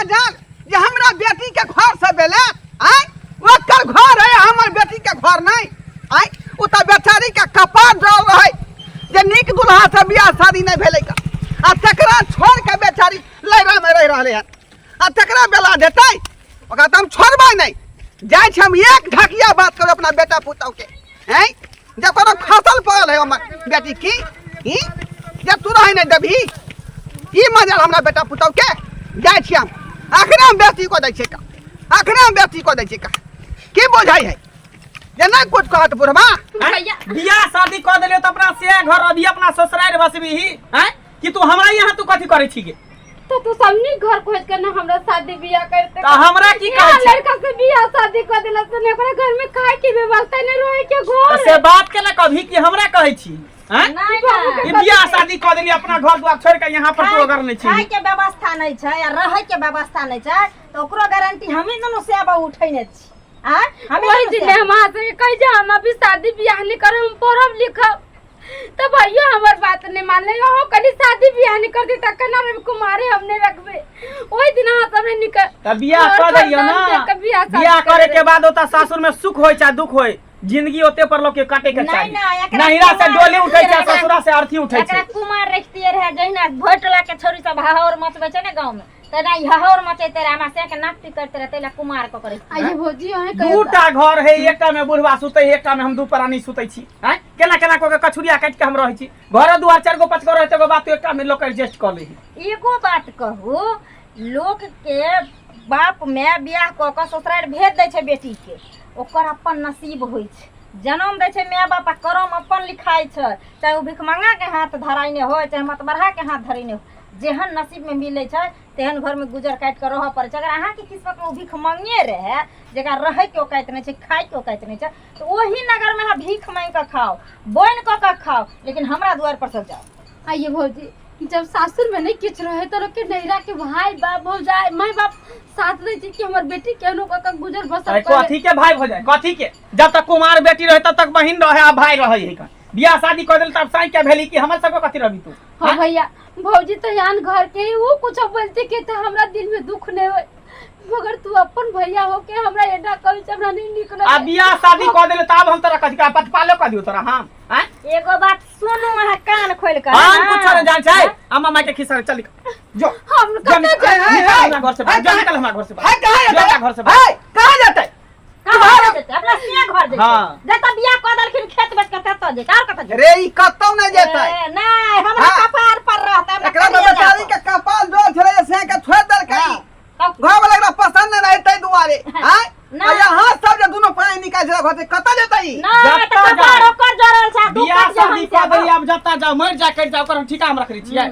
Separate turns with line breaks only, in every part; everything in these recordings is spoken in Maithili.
मजाल जे हमरा बेटी के घर से बेले आय ओकर घर है हमर बेटी के घर नहीं आय उ त बेचारी के कपार डर रहे जे नीक दुल्हा से बियाह शादी नहीं भेलै का आ तकरा छोड़ के बेचारी लैरा में रह रहले हन आ तकरा बेला देतै ओकरा तऽ हम छोड़बै नहीं जाइ छी हम एक ढकिया बात करब अपना बेटा पुतहु के हैं जब कोनो खसल पड़ल है हमर बेटी की ही जब तू रहे नहीं देबही ई मजा हमरा बेटा पुतहु के जाइ छी हम अखने हम बेटी कऽ दै छियै का अखने हम बेटी कऽ दै छियै का की बुझाइ है जे नहीं कुछ कहत बुढ़बा
हैं? बियाह शादी कऽ देलियो तऽ अपना से घर अभी अपना ससुरारि बसबीही हैं कि तू हमरा यहाँ तू कथी करै छी गे
तो तू सब नीक घर खोज के ना हमरा शादी बियाह करते
तऽ हमरा की कहै
यहाँ
छी?
लड़का से बियाह शादी कर देला से ओकरा घर में खाए के व्यवस्था नहीं रहे के
तऽ
घर
से बात के ना कभी कि हमरा कहै छी हैं
नहीं
बाबू
नहीं
ई बियाह शादी कऽ देली अपना घर द्वार छोड़ के यहाँ पर तू अगर नहीं छी
खाय के व्यवस्था नहीं छै आ रहै के व्यवस्था नहीं छै तऽ ओकरो गारंटी हमी दुनू सेवा उठैने छी आ हमी
वही
दुनू
दिन
सेवा
हम अहाँ से कही जे हम अभी शादी बियाह नहीं करब हम पढ़ब लिखब तो भैया हमर बात नहीं मानले अहो कनी शादी बियाह नहीं करती तक ना रवि कुमारे हम नहीं रखबे ओहि दिन अहाँ सब नहीं निकल
तऽ बियाह कऽ दैयौ ना
बियाह शादी
बियाह करे
करे
के बाद ओतऽ सासुर में सुख होय चाहे दुख होय जिंदगी ओते पर लोग के काटे के
नहीं,
चाही
नहीं, एकरा
नहिरा से
कुमार-
डोली उठै छै
एकरा-
ससुरा से अर्थी उठै
एकरा
छै
कुमार रखतियै रहे जहिना भोटला के छोरी सब हाहोर मचबै छै ने गाँव में तेना ई हाहोर मचैते रहे हमरा से के नापटी करते रहे तैला कुमार कऽ करै
आइए भौजी अहाँ कहियो
दूटा घर है एकटा में बुढ़वा सुतै है एकटा में हम दू प्राणी सुतै छी हैं केना केना कऽ के कछुरिया काटि के हम रहै छी घर दुआर चारि गो पाँच गो रहै एगो बात एकटा में लोक एडजस्ट कऽ लै है
एगो बात कहू लोक के बाप माय बियाह कऽ कऽ ससुरारि भेज दै छै बेटी के ओकर अपन नसीब होइ छै जनम दै छै माय बाप आ करम अपन लिखाइ छै चाहे ओ भिखमंगा के हाथ धराइने होय चाहे मतबरहा के हाथ धराइने होय जेहन नसीब में मिलै छै तेहन घर में गुजर काटि कऽ रहऽ पड़ै छै अगर अहाँके किस्मत में ओ भिखमंगे रहै जकरा रहैके औकात नहि छै खाइके औकात नहि छै तऽ ओही नगरमे अहाँ भीख मांगि कऽ खाउ बोनि कऽ कऽ खाउ लेकिन हमरा दुआरि पर से जाउ
आइए भौजी जब सासुर में नहीं किछु रहे तो लोग के नैहरा के भाई बाप भौजाई माय बाप साथ दै छै कि हमर बेटी केहनो कऽ कऽ गुजर बसर
अरे
करे
कथी के भाई हो जाए कथी के जब तक कुमार बेटी रहे तब तक बहिन रहे आ भाई रहे है बियाह शादी कर देल तब साई के भेली कि हमर सबके कथी रहबी तू
हाँ भैया भौजी तो यान घर के ही वो कुछ बोलते के तो हमरा दिल में दुख नहीं होए मगर तू अपन भैया हो के हमरा एना कही से हमरा नहीं निक
आ
लगे
बियाह शादी कर देले तब हम तोरा कथी का पतपालो कर दियो तोरा हम हैं
एगो बात सुनू अहाँ कान खोलि कऽ
हम कुछ नहीं जान छै अम्मा माई के खिस्सा चल निकल। जो
हम
जो
कतऽ
निकल
ए, ए,
निकल
ए,
हमरा घर से बाहर,
ए,
जो निकल हमरा घर से बाहर।
है कहाँ
जो
जेतै
हमरा घर से बाहर।
है कहाँ जेतै
कहाँ जेतै अपना सिया घर जेतै
हाँ।
जतऽ बियाह कऽ देलखिन खेत बेच कऽ ततऽ जेतै आओर कतऽ जेतै
रे ई कतौ नहि जेतै
ए, नहि हमरा
हाँ।
कपार पर रहतै हमरा
एकरा
करिया
बेचारी
जातै।
के कपाल जोर छलै जे से के छोड़ देलकै
हाँ, तब
घर वाला एकरा पसंद नहि रहै ताहि दुआरे आँय
ना।
आ यहाँ सब जे दुनू प्राणी निकालि छलै घर से कतऽ जेतै ई?
नहि तऽ
जतऽ
कपार
जाए।
ओकर जरल छै आ
बियाह
दुपट जे
शादी
हम
कऽ
से
देली आब जतऽ जाओ मरि जा कटि जा ओकर हम ठीका हम रखने छियै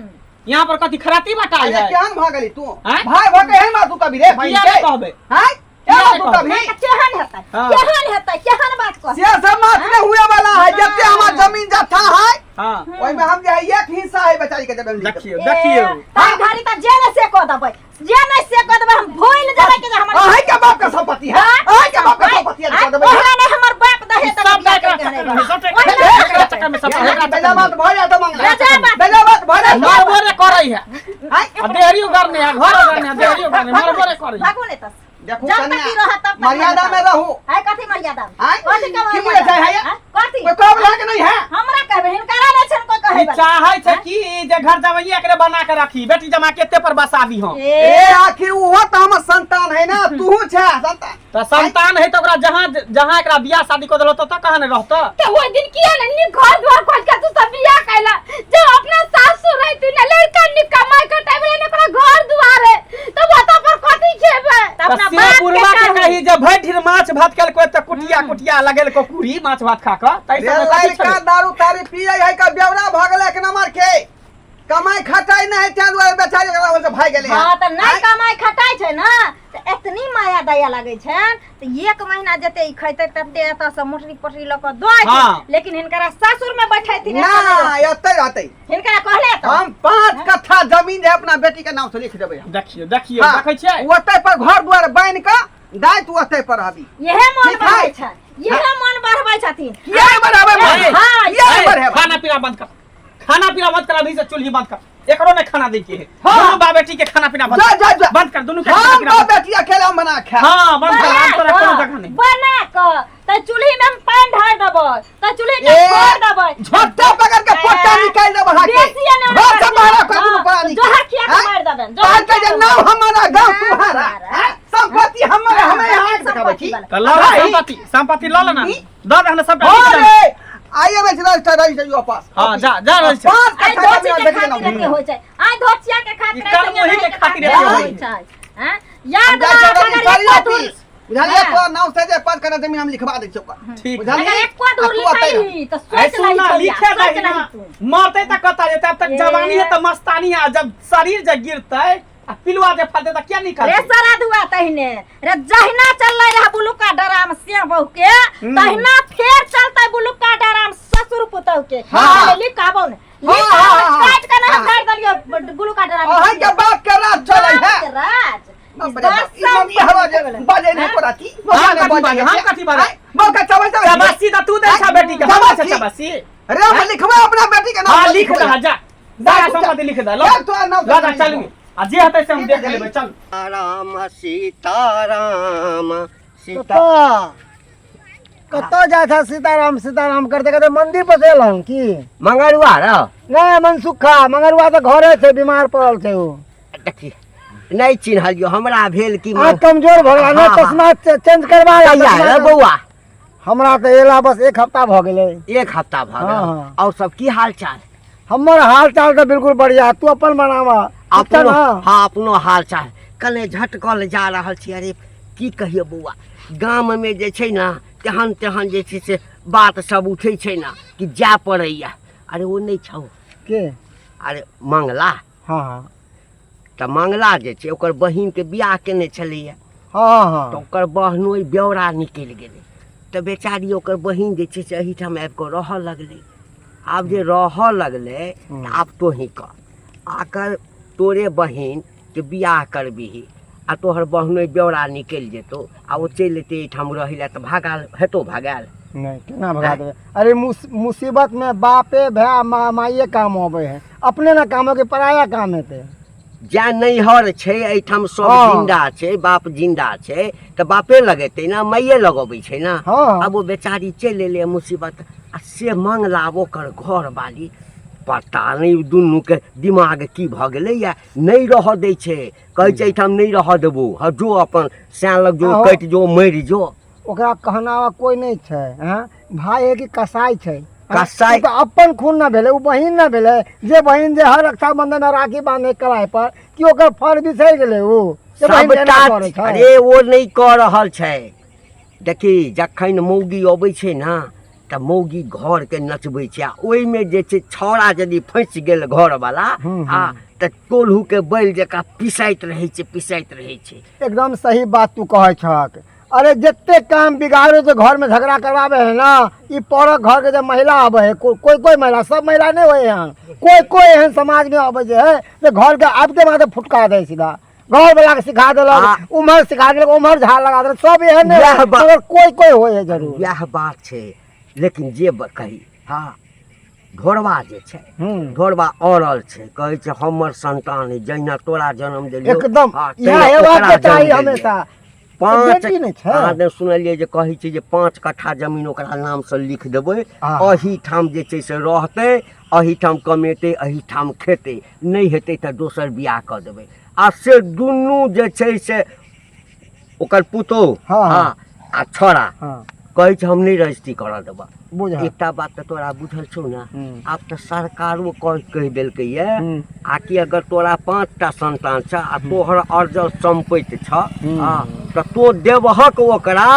यहाँ पर कथी खराती बटाई
अरे
है
केहन भऽ गेली तू
आँय?
भाय भऽ के एहन बात तू कभी रे बहिन
किया
के
नहि कहबै
आँय
किया नहि
तू
कहबै?
कभी
केहन हेतै
हाँ।
केहन हेतै केहन बात कह
से सब बात नहीं हुए वाला है जते हमार जमीन जथा है
हाँ
ओहिमे हम जे है एक हिस्सा है बेचारी के जमीन
देखियौ देखियौ
ताई घड़ी त जे नै से कह देबै जे नै से कह देबै हम भूल जेबै कि जे हमर
अहीं के बाप के संपत्ति है अहीं के बाप के संपत्ति है कह देबै
ओहरा नै हमर बाप दहे
ई
त
सब एकरा चक्कर में सब एकरा चक्कर में सब एकरा चक्कर
बेजा
में
बात भऽ जात मंगला
बेजा बात।
बेजा बात भऽ जात
मरबो रे करै है
आँय?
आ देहरी उगरने है घर उगरने है देहरी उगरने मरबो रे करै है
भागू नै त
देखू
जब तक
कन्या
ई रहत तब तक
मर्यादा में रहू
है कथी मर्यादा में?
आँय?
कथी के
की
मर्यादा
बुझै छै है
आँय? कथी
कोई कहब लागे नहीं है
हमरा कहबै हिनकरा नै छन कोई कहै
ई चाहै छै कि जे घर जवैया एकरे बना के रखी बेटी जमा केते पर बसाबी हम
ए आखिर उहो तऽ हमर संतान है ना तूहू छै संतान
तऽ संतान है तऽ ओकरा जहाँ जहाँ एकरा बियाह शादी कऽ देलौ ततऽ कहाँ नहि रहतऽ
तो वो दिन किया नहीं नी घर द्वार खोज के तू सब बियाह कैला जब अपना सासुर रहती ना लड़का नी कमाई कटाई वाला ना अपना घर द्वार है तो वो तो पर कथी खेबे
तऽ अपना
से
बाप के
बुढ़वा के
कहू।
कही जे भरि ढेर माछ भात केलको तऽ कुटिया कुटिया लगेलको कुरी माछ भात खा कऽ ताहि
रे
सबमे कथी
लड़का
छलै?
दारू तारू पियै है का बेवड़ा भऽ गेलै एक नंबर के कमाई खटाई नहीं है ताहि दुआरे बेचारी ओकरा ओहिसँ भागि गेलै
हाँ तऽ नहि
आँय?
कमाई खटाइ छै ने तऽ एतनी माया दया लगै छनि तऽ एक महीना जते ई खैतै तते एतऽ से मोटरी पोटरी लऽ कऽ दऽ
हाँ।
लेकिन हिनकरा सासुर में बैठैथिन
ना
एतऽ नहि रहतै।
एतै रहतै
हिनकरा कहले तऽ
हम 5 कट्ठा जमीन जे अपना बेटी के नाम से लिख देबै हम
देखियौ देखियौ
हाँ,
देखै छियै
ओतै पर घर दुआर बान्हि कऽ दाइ तू ओतै पर रहबी
इहे मन
ठीक है।
बढ़बै छनि इहे मन बढ़बै छथिन
किया बढ़ाबै
ए,
हाँ किया
ए,
बढ़ेबै
खाना पीना बंद कर खाना पीना बंद कर अभी से चूल्ही बंद कर एकरो ने खाना दै के है।
हाँ।
दुनू बा बेटी के खाना पीना बंद
जा, जा, जा।
बंद कर दुनू के खाना
हम
पीना
बा
बंद।
बेटी अकेला हम बना खा
हाँ बंद कर हम तोरा कोनो जगह नहीं
बना कऽ तऽ चूल्ही में हम पानि ढारि देबै तऽ चूल्ही के
ए,
फोड़ देबै
झोटा पकड़ के पोटा निकाल देब अहाँ के
बेसी एने ओने
घर से
करथिन।
बाहर कर दुनू
हाँ,
प्राणी के।
जोहा खिया के
हैं?
मारि देबनि, जोहा
कहलकै
खिया
जे
के
नाम हमारा गाँव
हाँ,
तुम्हारा
हमारा।
हैं? संपत्ति हमारा
हाँ,
हमें यहाँ के देखाबै
संपत्ति
छी
वाला।
तऽ लऽ ले
भाई,
संपत्ति संपत्ति लऽ ले ना
ई?
दऽ दे हमरा सबटा
हो
लिख दे।
रे आइए बेच रजिस्टर रजिस्टर वापस
हाँ जा जा रजिस्टर
पाँच
आइ
कट्ठा
धोची
जमीन
के
बेच
खातिर
देलहुँ।
एते होइ छै आइ धोचिया के खातिर
ई कल
एते
मोही के
रहै
खातिर
एते
एते
होइ
होइ
छै हैं याद
जाइ छै
राख अगर
रजिस्ट्री
एको धूर
ऑफिस बुझलियै
हाँ।
तोरा नाम से जे पाँच कट्ठा जमीन हम लिखवा दै छियौ ओकर।
ठीक
बुझलियै
अगर एको धूर
आ तू ओतै रह।
लिखाई तऽ
ऐ
सोच लही
सुन ना
छौड़िया,
लिखे
सोच
दही
लही
ना
तू
मरते तऽ कतऽ जेतै अब तक
ए।
जवानी है तऽ मस्तानी है जब शरीर जे गिरतै आ पिलुआ जे फलतै तऽ किया
रे
निकलतै
सरा दुआ तहिने रे जहिना चललै रहे बुलुका डराम से बहू के तहिना फेर चलतै बुलुका डराम ससुर पुतहु के
हाँ।
लिखाबो ने
हाँ, हाँ, हाँ,
काट के ना
हाँ।
झाड़ देलियो बुलुका डराम
अहीं के बाप के राज चलै है
बाप के राज
बाप रे बाप, ई मम्मी हवा जे बाजै नहि कोराती
हम कथी बाजै, हम कथी बाजै?
मौका चबै चबै
चबासी तऽ तू दै छा बेटी के हम दै छा चबासी
रे हम लिखबै अपना बेटी के नाम
हाँ
से
लिख
लिखबै।
दह जा सारा संपत्ति लिख दह
जा, तोरा नाम
ल जा चल आ जे हेतै से हम देख लेबै चल
राम सीताराम सीता
कतऽ जाइ छ सीताराम सीताराम करते करते मंदिर पर से एलहन की
मंगरुआ र
नहि मनसुखा मंगरुआ तऽ घरे छै बीमार पड़ल छै ओ
देखी नहि चिन्हलियो हमरा भेल कि
आँख कमजोर भऽ गेला ने
हाँ, हाँ।
चश्मा चेंज करवा ले
कहिया
चश्मा
रे बौआ
हमरा तऽ एला बस एक हफ्ता भऽ गेलै
एक हफ्ता भऽ
हाँ,
गेल
हाँ।
और सब की हाल चाल
हमर हाल चाल तऽ बिल्कुल बढ़िया तू अपन बनावा ठीक छह
अपनो
ने
हाँ अपनो हाल चाल कने झटकल जा रहल छी अरे की कहियो बौआ गाममे जे छै ने तेहन तेहन जे छै से बात सब उठै छै ने कि जाय पड़ैया अरे ओ नहि छौ
के
अरे मंगला
हाँ हाँ
तऽ मंगला जे छै ओकर बहिनके बियाह केने छलैया
हाँ हाँ
तऽ ओकर बहनोइ ब्यौरा निकलि गेलै तऽ बेचारी ओकर बहिन जे छै से एहिठाम आबि कऽ रहऽ लगलै आब जे रहऽ लगलै तऽ आब तोही कह आकर तोरे बहिनके बियाह करबिही आ तोहर बहनोइ ब्यौरा निकलि जेतौ आ ओ चलि एतै एहिठाम रहै लए तऽ भागाल हेतौ भगायल
नहीं केना भगा देबै अरे मुसीबत में बापे भाय माँ माइये काम अबै है अपने ना काम होके पराया काम हेतै
जा नैहर छै एहिठाम सब
हाँ।
जिंदा छै बाप जिंदा छै तऽ बापे लगेतै ने माइये लगबै छै ने
हाँ।
आब ओ बेचारी चलि एलै मुसीबत आ से मंगला आब ओकर घरवाली पता नहि दुनूके दिमाग की भऽ गेलैए नहि रहऽ दै छै कहै छै एहिठाम नहि रहऽ देबौ हँ जो अपन सैं लग जो
आहो।
कटि जो मरि जो
ओकरा कहनावा कोई नहीं छै हाँ भाई है कि कसाई छै हाँ?
कसाई-
उ तऽ अपन खून ना भेलै ओ बहिन ना भेलै जे बहिन जे हर रक्षाबंधन में राखी बांधे कलाई पर कि ओकर फर बिसरि गेलै ओ जे बहिन एना
सबटा
करै छै
अरे ओ नहि कऽ रहल छै देखी जखन मौगी अबै छै ने तऽ मौगी घरके नचबै छै आ ओहिमे जे छै छौड़ा यदि फँसि गेल घरवला आ तऽ कोल्हूके बैल जकाँ पिसाइत रहै छै पिसाइत रहै छै
एकदम सही बात तू कहै छक अरे जते काम बिगाड़े जो घर में झगड़ा करवावे है ना ई परक घर के जे महिला आबे है कोई कोई महिला सब महिला नहीं होए एहन कोई कोई एहन समाज में आबे जे है जे घर के आबिते माथे फुटका दे सीधा घर वाला के सिखा देलक उम्हर सिखा देलक उम्हर झाड़ लगा देलक सब एहन नहीं
इएह
होए,
बात-
मगर कोई कोई होए है जरूर
इएह बात छै लेकिन जे कही हँ ढोरबा जे छै ढोरबा अड़ल छै कहै छै हमर संतान अइ जहिना तोरा जन्म देलियौ
एकदम
हँ,
इएह
तहिना
हेबाक
ओकरा
चाही
जन्म देलियै।
हमेशा
पाँच
बेटी नहि छै
अहाँ ने सुनलियै जे कहै छै जे 5 कट्ठा जमीन ओकरा नामसँ लिख देबै
हँ।
एहिठाम जे छै से रहतै एहिठाम कमेतै एहिठाम खेतै नहि हेतै तऽ दोसर बियाह कऽ देबै आ से दुनू जे छै से ओकर पुतोहु
हँ, हँ।
हँ आ छोड़ा
हँ
कहै छै हम नहि रजिस्ट्री करऽ देबऽ
बुझल
एकटा बात तऽ तोरा बुझल छौ ने
हूँ।
आब तऽ सरकारो कहि देलकै ये
हूँ।
आ कि अगर तोरा 5टा संतान छ आ तोहर अर्जल सम्पत्ति छ हँ तऽ तो देबहक ओकरा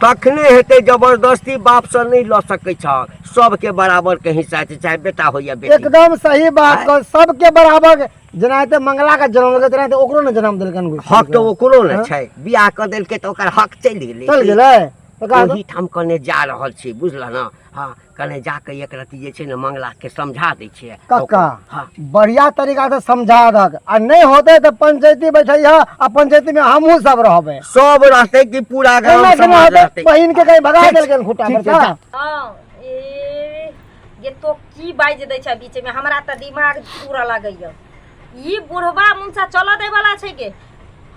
तखने हेतै जबरदस्ती बापसँ नहि लऽ सकै छ सबके बराबर के हिस्सा छै चाहे बेटा हो या बेटी
एकदम सही बात
आँय?
कह सबके बराबर जेनाहिते मंगला के जन्म देलकै तेनाहिते ओकरो ने जन्म देलकनि
हक तऽ ओकरो ने
हँ?
छै बियाह कऽ देलकै तऽ ओकर हक चलि गेलै
चलि गेलै तऽ
ओहिठाम कने जा रहल छी बुझल ने हँ कने जाके एक रति जे छै ने मंगला के समझा दै छियै
कक्का
हँ
बढ़िया तरीका से समझा दक आ नहि होतै तऽ पंचायती बैठै आ पंचायती में हमहूँ सब रहबै
सब रहतै कि पूरा गाम
एना केना
समाज
होतै
रहतै
बहिन के कहीं भगा देलकै खुटा पर
ठीक छै,
का
जा।
हाँ ए जे तो की बाजि दै छै बीचमे, हमरा तऽ दिमाग उड़ऽ लागैए। ई बुढ़बा मुनसा चलऽ दै वाला छै के?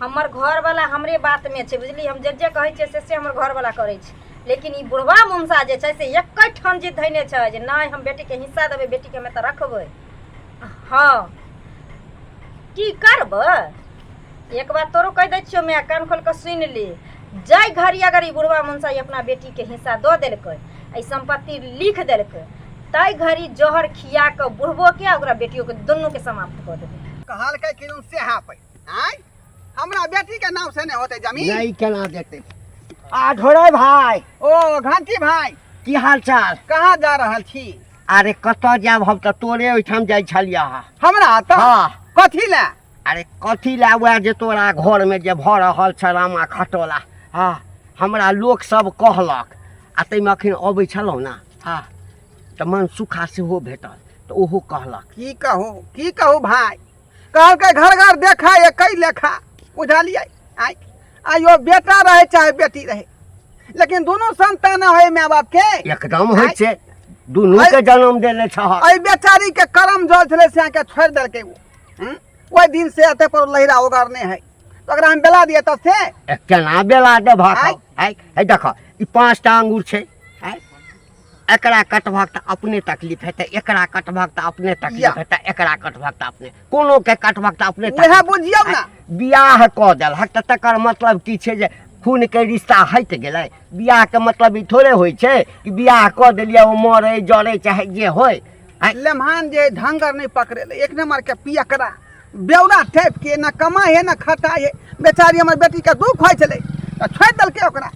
हमर घरवाला हमरे बातमे छै, बुझली? हम जे जे कहै छियै से से हमर घरवाला करै छै, लेकिन ई बुढ़बा मुनसा जे छै से एके ठाम जिद धयने छै जे नहि, हम बेटीके हिस्सा देबै, बेटीके हम एतऽ रखबै। हँ, की करबै? एक बात तोरो कहि दै छियौ माय, कान खोलि कऽ सुनि ले। जाहि घड़ी अगर ई बुढ़बा मुनसा ई अपना बेटीके हिस्सा दऽ देलकै, एहि सम्पत्ति लिख देलकै, ताहि घड़ी जहर खिया कऽ बुढ़बोके आ ओकरा बेटियोके दुनूके समाप्त कऽ देबै।
कहलकै कि सेहा पे आँय हमरा बेटी के नाम से नहीं होते जमीन।
नहीं, केना देतै? आ ढोरै भाई।
ओ घंटी भाई,
की हाल चाल?
कहाँ जा रहल छी?
अरे कतऽ जायब, हम तऽ तोरे ओहिठाम जाइ छलियै हँ।
हमरा तऽ?
हँ।
कथी लए?
अरे कथी लए, वएह जे तोरा घरमे जे भऽ रहल छै रामा खटोला। हँ, हमरा लोक सब कहलक, आ ताहिमे अखन अबै छलहुँ ने, हँ, तऽ मनसुखा सेहो भेटल, तऽ ओहो कहलक।
की कहू, की कहू भाई, कहलकै घर घर देखा एक लेखा, बुझलियै? आइ आइयो बेटा रहे चाहे बेटी रहे, लेकिन दुनू संतान है माय बाप के।
एकदम होइ छै, दुनू के जन्म देने छह।
एहि बेचारी के करम जल छलै से अहाँके छोड़ि देलकै ओ। ओहि दिन से एते पर लहिरा ओगरने है, तऽ ओकरा हम बेला दिए तब से?
ए, केना बेला देबहक?
आँय?
आँय, हे देख, ई 5टा अंगूर छै। आँय, एकरा कटबहक तऽ अपने तकलीफ हेतै, एकरा कटबहक तऽ अपने तकलीफ
या।
हेतै, एकरा कटबहक तऽ अपने, कोनो के कटबहक तऽ अपने
उएह
तकलीफ।
बुझियौ ने।
बियाह कऽ देलहक तऽ तकर मतलब की छै जे खून के रिश्ता हटि गेलै? बियाह के मतलब ई थोड़े होइ छै कि बियाह कऽ देलियै, ओ मरै जरै चाहे जे होइ। आँय?
लेमहान जे ढंगर नहीं पकड़ेले, एक नंबर के पियकरा बेौरा टाइप के, ना कमाइ है ना खटाइ है। बेचारी हमर बेटी के दुख होइ छलै तऽ छोड़ि देलकै ओकरा।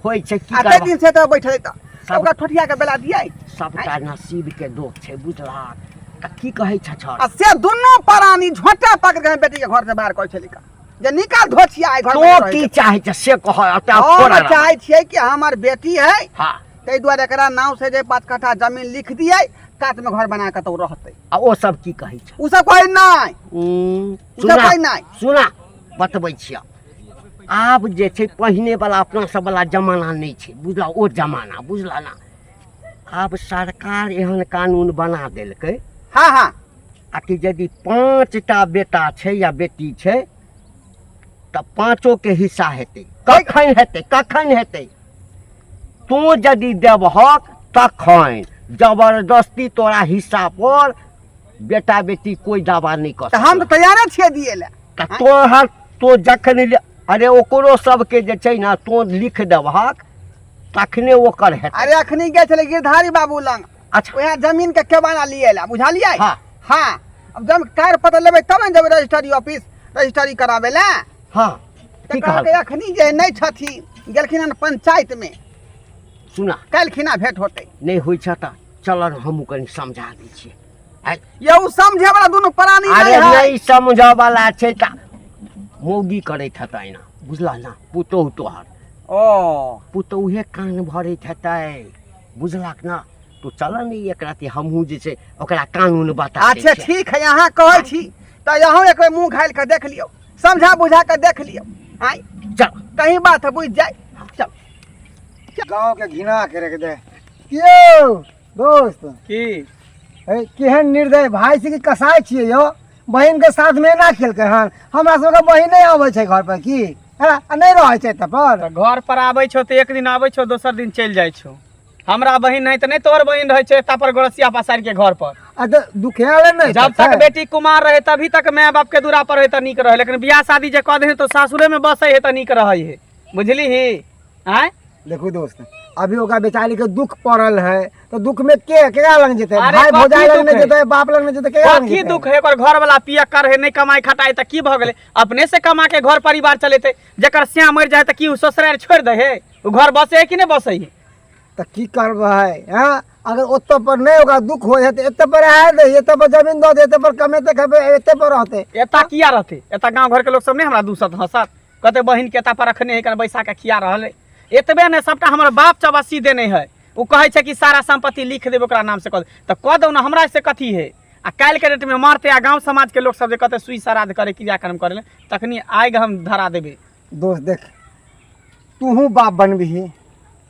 होइ छै की
आ ताहि
करबह?
दिन से तऽ बैठलै तऽ
सब-
ओकरा ठोठिया के बेला दियै।
सबटा नसीब के दोष छै, बुझलहक? तऽ की कहै छ छर?
आ से दुनू प्राणी झोंटा पकड़ के बेटी के घर से बाहर करै छलै जे निकाल धोछिया आइ घर में
तो
रहै
की
छै।
चाहै छ से कह।
हम चाहै छियै कि हमर बेटी है,
हाँ,
ताहि दुआरे एकरा नाव से जे 5 कट्ठा जमीन लिख दियै, कात में घर बना के तो रहतै।
आ ओ सब की कहै छ?
ओ सब कहै नहि। ओ सब
सुना।
कहै नहि।
सुना, बतबै छियह। आब जे छै पहिने वाला अपना सब वाला जमाना नहि छै, बुझला? ओ जमाना बुझला ना? आब सरकार एहन कानून बना देलकै।
हाँ हाँ।
आ कि यदि 5टा बेटा छै या बेटी छै तऽ पाँचो के हिस्सा हेतै। कखन हेतै? कखन हेतै? तू यदि देबहक तखन। जबरदस्ती तोरा हिस्सा पर बेटा बेटी कोई दावा नहीं कर
तऽ हम तऽ
सकल।
तैयारे छियै दियै लए।
तऽ तोहर तो जखन अरे ओकरो सबके जे छै ने, तो लिख देबहक तखने ओकर हेतै।
अरे अखनी गेल छलै गिरधारी बाबू लग।
अच्छा।
वएह जमीन के केवाला लिए ला, बुझलियै?
हाँ।
हाँ, अब जब कार पता लेबै तब ने जेबै रजिस्ट्री ऑफिस रजिस्ट्री कराबै लए।
हाँ।
तऽ
की
कहलकै
कहल?
अखनी जे नहि छथिन, गेलखिन हन पंचायत में।
सुना।
काल्हि भेंट होतै।
नहि होइ छ तऽ चल ने, हमहूँ कनि समझा दै छियै। आइ
यौ, समझे वाला दुनू प्राणी
अरे
नहि है।
नहि समझऽ वाला छै तऽ मौगी करैत हेतै ना, बुझलह ना? पुतोहु तोहर।
ओ
पुतोहे कान भरैत हेतै, बुझलक ना? तू चल ने, एक राति हमहूँ जे छै ओकरा कानून बता दै
अच्छा
छियै।
ठीक है, अहाँ कहै छी तऽ अहूँ एक बेर मुँह घायल कऽ देख लियौ, समझा बुझा कऽ देख लियौ। आँय,
चल।
कहीं बात बुझि जाय। चल।
गाँव के घिना के रख दे। क्यों दोस्त?
की?
ए, केहन निर्दय भाई से कि कसाई छियै यौ? बहिन के साथ में एना खेलकै हन। हमरा सबके बहिन नहि आबै छै घर पर की हँ? आ नहि रहै छै एतऽ पर।
तऽ घर पर आबै छौ तऽ एक दिन आबै छौ, दोसर दिन चलि जाइ छौ। हमरा बहिन नहीं तऽ नहीं तोहर बहिन रहै छै एता पर गोरसिया पसारि के घर पर।
आ तऽ दुखिया नहि
जब तक बेटी कुमार रहे तभी तक माय बाप के दूरा पर रहे तऽ नीक रहे, लेकिन बियाह शादी जे कऽ दे तऽ सासुरे में बसै है तऽ नीक रहै है, बुझली ही? आँय।
देखू दोस्त, अभी ओकरा बेचारी के दुख पड़ल है, तो दुख में के केकरा लग जेतै?
अरे
भाई
कथी
भौजाई लग
दुख
नहि
है?
जेतै, बाप लग नहि जेतै, केकरा लग
कथी
जेतै?
दुख है? ओकर घर वाला पियक्कर है, नहीं कमाई खटाई तऽ की भऽ गेलै? अपने से कमा के घर परिवार चलेतै। जकर श्याम मरि जाए तऽ की ओ ससुरारि छोड़ि दै है? ओ घर बसै है कि नहि बसै है?
तऽ की करबै? हँ, अगर ओतऽ पर नहि ओकरा दुख होइ है तऽ एतऽ पर आए दे, एतऽ पर जमीन दऽ दे, एतऽ पर कमेतै खेबै, एतऽ पर रहतै।
एतऽ किया रहतै? एतऽ गाँव घरके लोक सब नहि हमरा दूसत हँसत, कहते बहिन के एतऽ पर रखने है, कने बैसा के खिया रहल है। एतबे नहि, सबटा हमर बाप चौबस्सी देने है। ओ कहै छै कि सारा सम्पत्ति लिख देबै ओकरा नाम से कऽ दे, तऽ कऽ दौ ने, हमरा से कथी है? आ काल्हि के डेट में मरते आ गाँव समाज के लोक सब जे कहते सुई श्राद्ध करे क्रियाक्रम करे ले, तखनी आगि हम धरा देबै।
दोस्त देख, तूहू बाप बनबिही।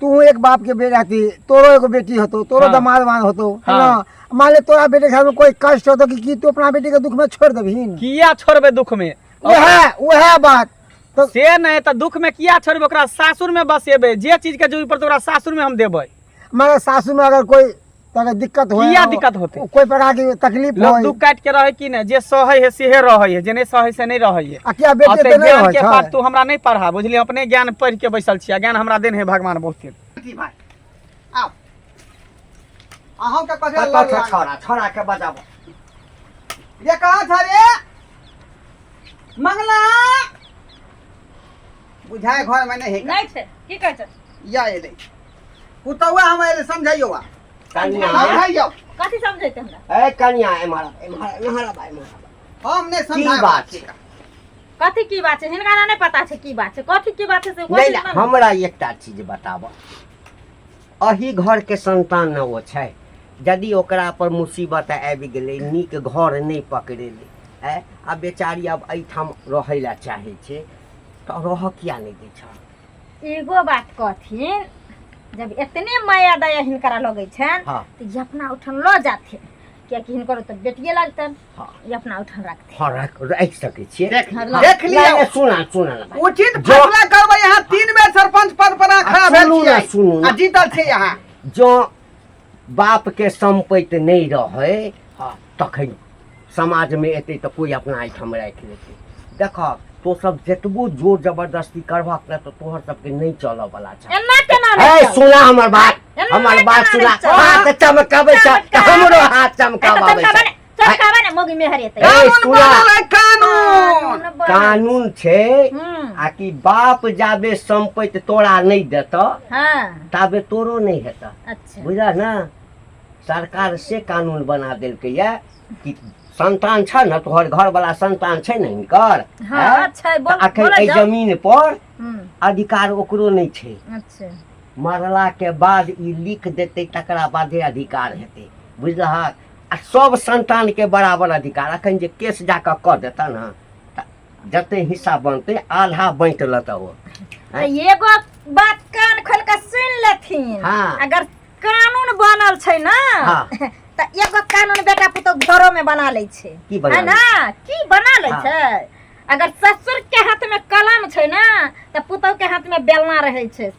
तू एक बाप के बेटा थी, तोरो एगो बेटी होतो, तोरो
हाँ।
दामाद वामाद होतो, है
हाँ।
ना? मान ले तोरा बेटे के साथ में कोई कष्ट होतो कि तू अपना बेटी के दुख में छोड़ देबही?
किया छोड़बे दुख में?
वह वह बात तो
से नहीं तऽ दुख में किया छोड़बे, ओकरा सासुर में बसेबे, जे चीज के जरूरत पड़तै ओकरा सासुर में हम देबै।
मगर सासू में अगर कोई तो अगर दिक्कत हो,
किया दिक्कत होतै?
कोई प्रकार की तकलीफ
लोग
हो,
दुख काटि के रहै कि नहि, जे सहै है सेहे रहै है, जे नहि सहै से नहि रहै है।
आ किया बेटी
ओते
तऽ नहि
ज्ञान
रहै
के
छै?
पाठ तू हमरा नहि पढ़ा, बुझलियै? अपने ज्ञान पढ़ि के बैसल छियै, ज्ञान हमरा देन है भगवान बहुते।
जी भाई, आउ अहूँ के कथी
कतऽ छै छौड़ा? छौड़ा के बजाबो।
ये कहाँ छ रे मंगला? बुझाए घर में नहीं है।
नहीं छै, की कहै छै?
या एलै पुतौआ, हम एलै, समझाइयो आ।
कनिया।
समझाइयो।
कथी समझैते हमरा?
ए कनिया, एम्हर आब, एम्हर, एम्हर आब, एम्हर आब।
हम नहीं
की
समझाए।
बात छै?
कथी की बात छै? हिनका ना नहि पता छै की बात छै, कथी की बात छै से।
नहि नहि, हमरा एकटा चीज बताबऽ, अही घरके संतान ने ओ छै, यदि ओकरा पर मुसीबत आबि गेलै, नीक घर नहि पकड़ेलै, आँय, आ बेचारी आब एहिठाम रहै लए चाहै छै, तऽ रहऽ किया नहि दै छह?
एगो बात कहथिन, जब एतने माया दया हिनकरा लगै छनि तऽ ई अपना उठन लऽ जाथिन, कियाकि हिनकर तऽ बेटिए लगतनि। ई अपना उठन रखथिन।
हँ, राखि सकै छियै।
देख
हँ,
देख
नहि,
लियौ।
नहि, सुना सुना ना भाइ।
उचित
जो-
फैसला करबै। यहाँ 3 बेर सरपंच पद पर अहाँ खड़ा भेल
सुनू ना,
छियै
सुनू ना।
आ जीतल छियै अहाँ।
जँ बापके सम्पति नहि रहै, हँ, तखन समाजमे एतै तऽ कोइ अपना एहिठाम राखि लेतै। देखह, तो सब जतबो जोर जबरदस्ती करबहक ने, तऽ तोहर सबके नहि चलऽ वाला छ।
एना केना
ए
नहि चलत?
सुना हमर बात।
एना
हमर
केना
बात
नहि
सुना।
चलत?
हाथ चमकाबै छ तऽ हमरो हाथ चमकाबै
चमकाबै
छै।
ने, चमकाबै ने, मौगी मेहर एतै।
ए,
कानून
सुना।
बनल है कानून।
कानून छै आ कि बाप जाबे सम्पति तोरा नहि देतऽ, ताबे तोरो नहि हेतऽ। बुझल ने? सरकार से कानून बना देलकैया कि संतान छ ने, तोहर घरवाला संतान छै ने हिनकर?
हाँ,
हैं?
छै, बोल-
तऽ अखन
बोलै
एहि
जाउ।
जमीन पर अधिकार ओकरो नहि छै। मरला के बाद ई लिख देतै, तकरा बादे अधिकार हेतै, बुझलहक? आ सब संतान के बराबर अधिकार। अखन जे केस जाकऽ कऽ देतऽ ने, तऽ जते हिस्सा बनतै आधा बाँटि लेतऽ ओ।
तऽ एगो बात कान खोल के सुनि लेथिन। अगर कानून बनल छै ने, तऽ एगो कानून बेटा पुतोह घरो में बना लै छै।
की बना
है
लै?
ना, की बना लै छै? अगर ससुर के हाथ में कलम छै ने, तऽ पुतोह के हाथ में बेलना रहै छै,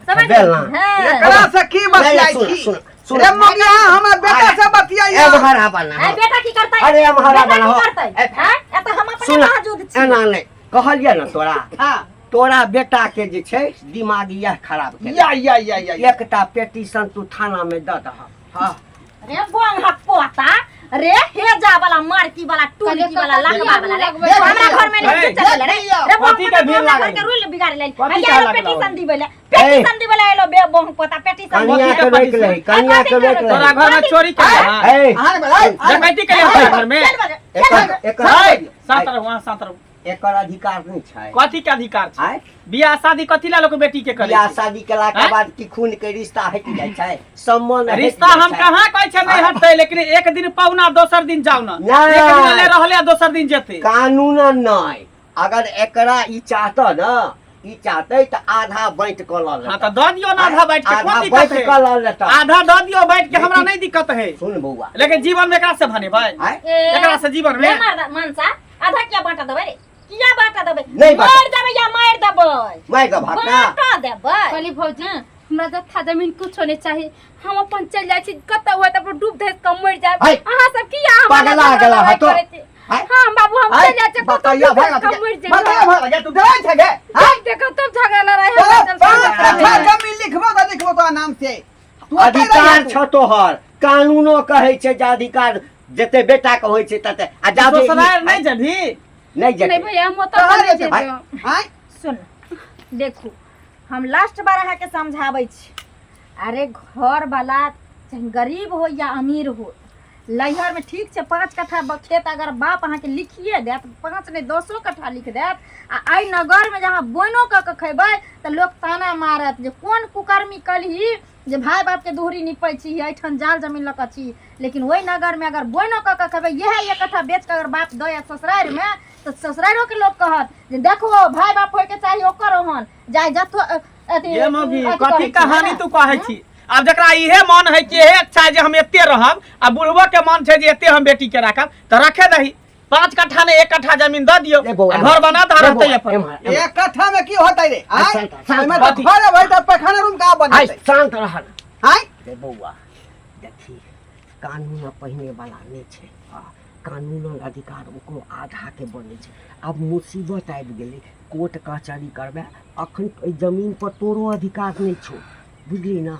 समझ
बेलना।
गेलखिन? हाँ।
एकरा से की
नहीं,
बतियाइ
सुन,
छी?
सुन, सुन।
रे मगिया, हमर बेटा से बतियाइ।
एम्हर आबऽ ना।
आय बेटा की करतै?
अरे एम्हर
बेटा
आबऽ ना।
की करतै?
ए,
आँय? एतऽ हम अपने
सुन,
मौजूद छी।
एना नहि कहलियै ने तोरा?
हाँ।
तोरा बेटा के जे छै दिमाग इएह खराब केलक।
या या या या या।
एकटा पेटिशन तू थाना में दऽ दहक।
हाँ।
रे बोंग पोता रे, हेजा वाला, मारकी वाला, टुनकी वाला, लकवा वाला रे,
देख
हमरा
लियौ।
घर में नहीं
ए,
चले रे।
लियौ।
रे बोंग
कथी
पोता,
के भीड़
हमरा घर
लागल?
के रूल बिगाड़ ले।
कथी के
आइयो
लागल?
पेटिशन दिबै ले, पेटिशन दिबै ले एलो बे बोंग पोता, पेटिशन
कनिया के रोकि लही, कनिया के रोकि
तोरा
लही।
घर में चोरी केले?
ए,
अहाँ ने बोलाइ।
डकैती केले हमरा घर में?
एकर एकर
शांत रहो वहाँ, शांत रहो।
एकर अधिकार नहि छै।
कथी के अधिकार छै?
आँय?
बियाह शादी कथी ला लोक बेटी के करे
बियाह
छै?
शादी केला के
आँय?
बाद की खून के रिश्ता हटि जाइ छै? सम्मान हटि
रिश्ता
जाइ
हम
छै?
कहाँ कहै छै नहि हटतै, लेकिन एक दिन पहुना, दोसर दिन जाउ ना।
नहि।
एक दिन ले रहले आ दोसर दिन जेतै।
कानूनन नहि, अगर एकरा ई चाहतऽ ने, ई चाहतै तऽ आधा बाँटि कऽ लऽ
हाँ
लेतै।
तऽ दऽ दियौ ने आधा बाँटि के।
आधा
कोन दिक्कत
बाँटि
है?
कऽ लऽ लेतै।
आधा दऽ दियौ बाँटि के, हमरा नहीं दिक्कत है।
सुन बौआ।
लेकिन जीवन में एकरा से भनेबै?
आँय?
एकरा से जीवन में
रे मर्दा मनसा, आधा किया बांटा देबै रे? किया बांटा देबै?
नहि बांटा।
मारि देबै या मारि देबै।
मारि देबहक ना?
बांटा देबै।
कहली भौजी, हमरा जत्था जमीन कुछो नहीं चाहिए, हम अपन चल जाइ छी कतौ हुए तऽ अपन डूब धसि कऽ मरि जायब।
है।
अहाँ सब किया हमरा
पगला
झगड़ा
गेला
लड़ाइ
हतो।
करै छी?
है।
हाँ बाबू, हम
आय,
चल जाइ छी कतौ,
बताइया
डूब
भाग
धसि कऽ मरि जायब।
बताइया भाग जा, तू डराइ छै गे?
जब देखो तब झगड़ा लड़ाइ
तोरा
हमरा चलते।
5 कट्ठा जमीन लिखबो तऽ लिखबो तोरा नाम से। तू ओतै रहिहे
अधिकार
तू।
छ तोहर, कानूनो कहै छै जे अधिकार जते बेटा के होइ छै तते, आ जाबे ई-
ससुराल नहीं जेबही?
नहि जेतै।
नहीं भैया, हम ओतऽ
कहाँ
नहीं
जेतै?
जेबै।
आँय?
सुन, देखू, हम लास्ट बार अहाँके समझाबै छी। अरे घर वाला चाहे गरीब हो या अमीर हो, लैहरमे ठीक छै, 5 कट्ठा खेत अगर बाप अहाँके लिखिए देत, 5 नहि 10 कट्ठा लिख देत, आ एहि नगरमे जे अहाँ बोनो कऽ के खयबै तऽ लोक ताना मारत जे कोन कुकर्मी कलही जे भाय बापके दुहरी निपै छी, एहिठाम जाल जमीन लऽ कऽ छी। लेकिन ओहि नगरमे अगर बोनो कऽ के खयबै, इएह 1 कट्ठा बेच कऽ अगर बाप दै ससुरारिमे, तऽ ससुरारिओके लोक कहत जे देखो, भाय बाप होइके चाही ओकर ओहन जाय जथो। अथी
ये मौगी
अथी
कथी
करै छी,
कहानी
ने?
तू कहै छी? आब जकरा इहे मन है कि इहे इच्छा है जे हम एते रहब, आ बुढ़बो के मन छै जे एते हम बेटी के राखब, तऽ रखे दही। 5 कट्ठा ने 1 कट्ठा जमीन दऽ दियौ,
ए बौआ,
आ घर बना दऽ,
ए
रहतै
बौआ,
अपन।
एम्हर, एम्हर।
1 कट्ठा में की होतै रे? आय
शांत, शांत।
ओहिमे तऽ
कथी?
घर है तऽ पैखाना रूम कहाँ
आइ
बनेतै?
शांत रहल।
आय
रे बौआ देखी, कानून पहिने वाला नहि छै। आ कानूनन अधिकार ओकरो आधाके बनै छै। आब मुसीबत आबि गेलै, कोर्ट कचहरी करबै, अखन एहि जमीन पर तोरो अधिकार नहि छौ, बुझली ने?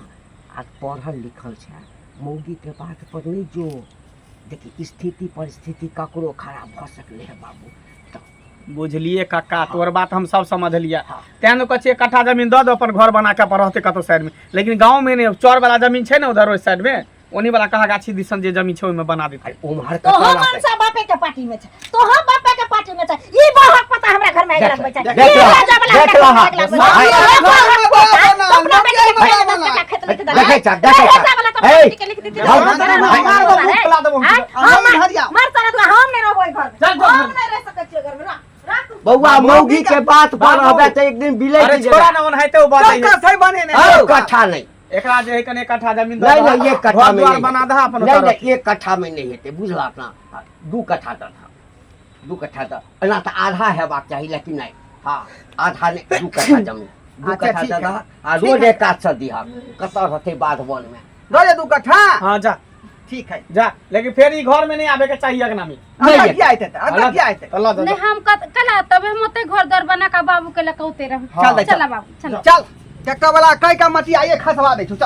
आ पढ़ल लिखल छै, मौगीके बात पर नहि जो। देखी, स्थिति परिस्थिति ककरो खराब भऽ सकलै है बाबू। तऽ
बुझलिए कक्का, तोहर बात हम सब समझलिए।
हाँ।
तें ने कहै छियै 1 कट्ठा जमीन दऽ दो, अपन घर बना के अपन रहतै कतौ साइड में, लेकिन गाँव में नहि। चौर वाला जमीन छै ने उधर, ओहि साइड में, ओनी वाला कहा गाछी दिसन जे जमीन छै, ओहिमे बना देतै।
उम्हर
तोहर
कतऽ रहतै?
मनसा बापे के पार्टी में छै, तोहर बापे के पार्टी में छै। ई बहक पता हमरा घर में आगि
देख,
लगबै छै।
देख
ई
लह,
राजा वाला
देख
हमरा
लह।
घर में आगि लगबै छै।
हाय,
ई बहक पता,
बना,
तो अपना बेटी के
बना,
घर में
बना।
10 टका खेत लिख देला।
देखै छ, देखै छ।
राजा वाला तो अपना
हे।
बेटी के लिख देती।
हौ,
राजा वाला
हाय,
मार
दो, मुँह फुला देबो हम।
आय,
हम हरिया।
मार सारा तू, हम नहीं रहबो एहि घर में।
चल, चल,
हम
चल।
नहीं रह सकै छियै घर में। राख, राख तू।
बौआ, मौगी के बात पर रहबै तऽ एक दिन बिलैट
अरे छोड़ा ना, ओनाहिते ओ बात
चौका सही बने ने।
एक कट्ठा नहि।
एकरा जे है कने 1 कट्ठा जमीन दऽ
नहीं
दहक,
नहीं, 1 कट्ठा
घर
में
द्वार
नहीं
बना
हेतै।
दह अपन
नहीं
ओतऽ।
नहीं, 1 कट्ठा में नहीं हेतै, बुझलक ना? हाँ, 2 कट्ठा दऽ दहक, 2 कट्ठा दऽ। एना तऽ आधा हेबाक चाही, लेकिन नहि। हाँ, आधा नहि, 2 कट्ठा जमीन, दू
अच्छा,
कट्ठा
ठीक
दऽ
है।
दहक आ रोड एक कात से दिहक। कतऽ रहतै बाध वन में?
दऽ दे 2 कट्ठा।
हाँ, जा।
ठीक है।
जा, लेकिन फेर ई घर में नहीं आबे के चाहिए अगना में।
अंदर
नहीं।
की आयते? अंदर की आयते?
तऽ लऽ जा।
नहीं, हम कल तबे हम ओते घर द्वार बना के बाबू के लकौते रहब।
चल दे,
चला बाबू, चला।
चल, ट्रैक्टर वाला कई का मटिया ये खसवा दे छौ, चल।